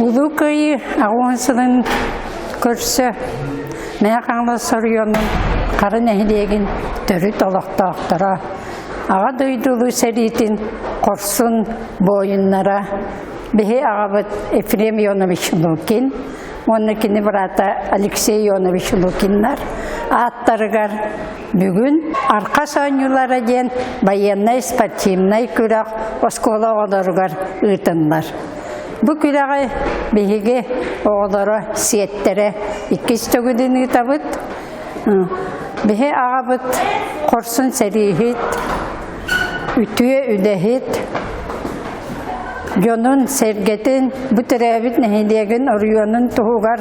Улуу Кыайыы 80 сылын көрсө Мэҥэ Хаҥалас оройуонун Хара нэһилиэгин төрүт олохтоохторо, Аҕа дойду Улуу сэриитин хорсун буойуннара, биһи аҕабыт Ефрем Ионович Лукин уонна кини быраата Алексей Ионович Лукиннар ааттарыгар Бүгүн Архас оонньуулара диэн байыаннай-спортивнай күрэх оскуола оҕолоругар ыытыллар. Бу күрэҕи биһиги оҕолоро, сиэттэрэ иккис төгүлүн ыытабыт. Биһи аҕабыт хорсун сэрииһит, үтүө үлэһит, дьонун, сэргэтин, бу төрөөбүт нэһилиэгин оройуонун туһугар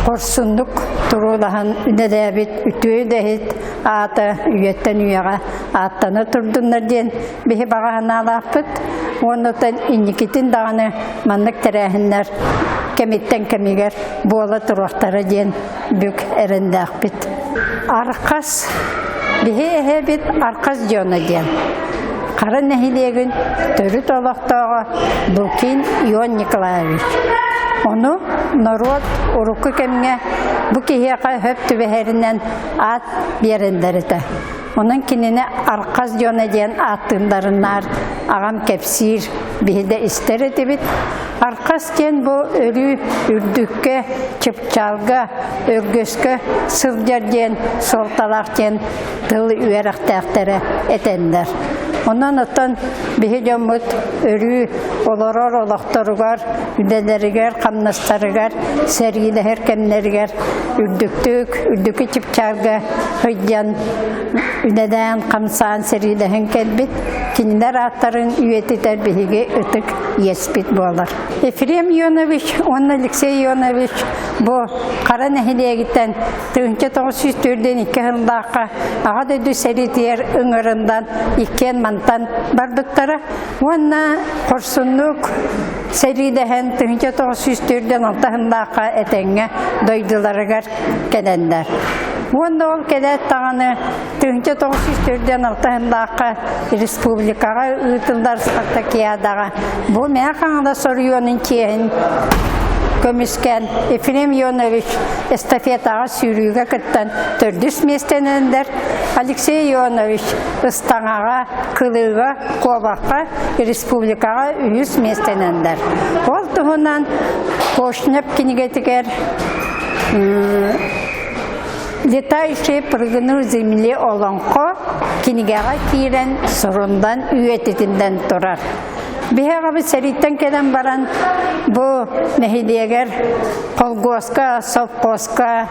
хорсуннук туруулаһан үлэлээбит үтүө үлэһит аата үйэттэн үйэҕэ ааттана турдуннар диэн биһи баҕа санаалаахпыт. Уонна инникитин даҕаны маннык тэрээһиннэр кэмиттэн кэмигэр буола туруохтара диэн бүк эрэннээхпит. Архас биһи эһэбит Архас дьоно диэн. Хара нэһилиэгин төрүт олохтооҕо Лукин Ион Николаевич. Ону норуот урукку кэмҥэ бу киһиэхэ хөп түбэһэринэн аат биэрэллэр этэ. Онон кинини Архас дьоно диэн ааттыылларынаар аҕам кэпсиир, биһи да истэр этибит. Архас диэн бу өрүү үрдүккэ, чыпчаалга, өргөскө сылдьар диэн суолталаах диэн тыл үөрэхтээхтэрэ этэллэр. Онон оттон биһи дьоммут өрүү олорор олохторугар, үлэлэригэр, хамнастарыгар, сэриилэһэр кэмнэригэр үрдүктүк, үрдүкү чыпчаалга сылдьан үлэлээн, хамсаан, сэриилэһэн кэлбит кинилэр ааттарын үйэтитэр биһиги ытык иэспит буолар. Ефрем Ионович уонна Алексей Ионович бу Хара нэһилиэгиттэн 1942 сыллаахха Аҕа дойду сэриитигэр ыҥырыллан иккиэн мантан барбыттара уонна хорсуннук сэриилэһэн 1946 сыллаахха этэҥҥэ дойдуларыгар кэлэллэр. Уонна ол кэлээт даҕаны 1946 сыллаахха республикаҕа ыытыллар спартакиадаҕа бу Мэҥэ Хаҥалас оройуонун чиэһин көмүскээн Ефрем Ионович эстафетаҕа сүүрүүгэ кыттан төрдүс миэстэнэннэр Алексей Ионович ыстаҥаҕа, кылыыга, куобахха республикаҕа үһүс миэстэнэннэр. Ол туһунан Кошнев кинигэтигэр Летающие прыгну земли олоҥхо кинигэҕэ киирэн сурундан үйэтитиллэн турар. Биһи аҕабыт сэрииттэн кэлэн баран бу нэһилиэгэр холгуоска, совхозка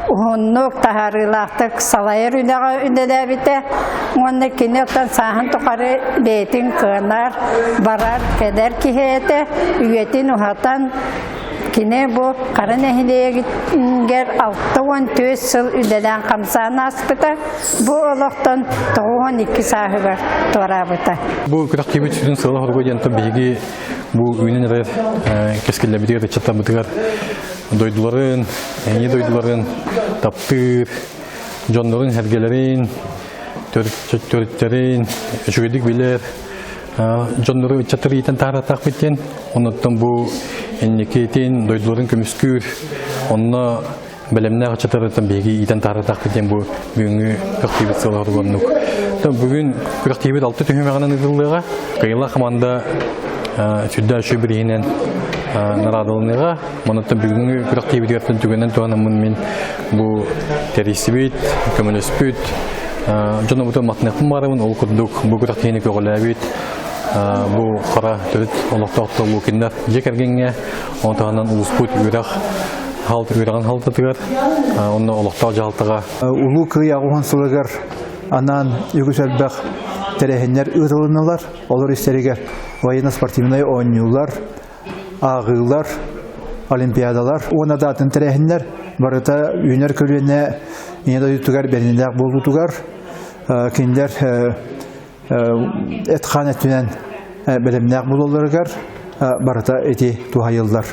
уһуннук таһаарыылаахтык салайар үлэҕэ үлэлээбитэ уонна кини оттон сааһын тухары бэйэтин кыанар, барар, кэлэр киһи этэ, үйэтин уһатан Кини бу Хара нэһилиэгэр 64 сыл үлэлээн хамсаан ааспыта. Бу олохтон 92 сааһыгар туораабыта. Бу күрэхтэһиибит сүрүн сыала-соруга диэн биһиги бу үүнэн эрэр кэскиллэрбитигэр ыччаттарбытыгар дойдуларын, эйэ дойдуларын таптыыр, дьоннорун, сэргэлэрин, төрүттэрин үчүгэйдик билэр, дьоннору ыччаттары иитэн таһаратаахпыт диэн онуттан бу инникитин дойдуларын көмүскүүр онно бэлэмнээх ыччаттарыттан биһиги иитэн таһаратаахпыт диэн бу бүгүҥҥү күрэхтиибит сыалар оннук. Бүгүн күрэхтиибит алты түһүмэҕинэн ыытыллыаҕа. Кыайыылаах хамаанда сүрдээх үчүгэй бирииһинэн нараадаланыаҕа. Манаттан бүгүҥҥү күрэхтиибитигэр түгэнэн туһанаммын мин бу тэрийсибит, көмөлөспүт дьонобутун матыныахпын баарабын. Ол курдук бу күрэхтэһиини көҕүлээбит бу хара төрүт олохтоохтор Лукиннар дьиэ кэргэҥҥэ, ону таһынан улууспут үөрэх үөрэҕин халтатыгар, онно олохтоох дьаһалтаҕа. Улуу Кыайыы аҕыс уон сылыгар анаан үгүс элбэх тэрээһиннэр ыытылыннылар. Олор истэригэр военно-спортивнай оонньуулар, ааҕыылар, олимпиадалар уонна да атын тэрээһиннэр барыта үүнэр көлүөнэ Ийэ дойдутугар бэриниилээх буолуутугар кинилэр эт-хаан өттүнэн бэлэмнээх буолалларыгар барыта ити туһайыллар.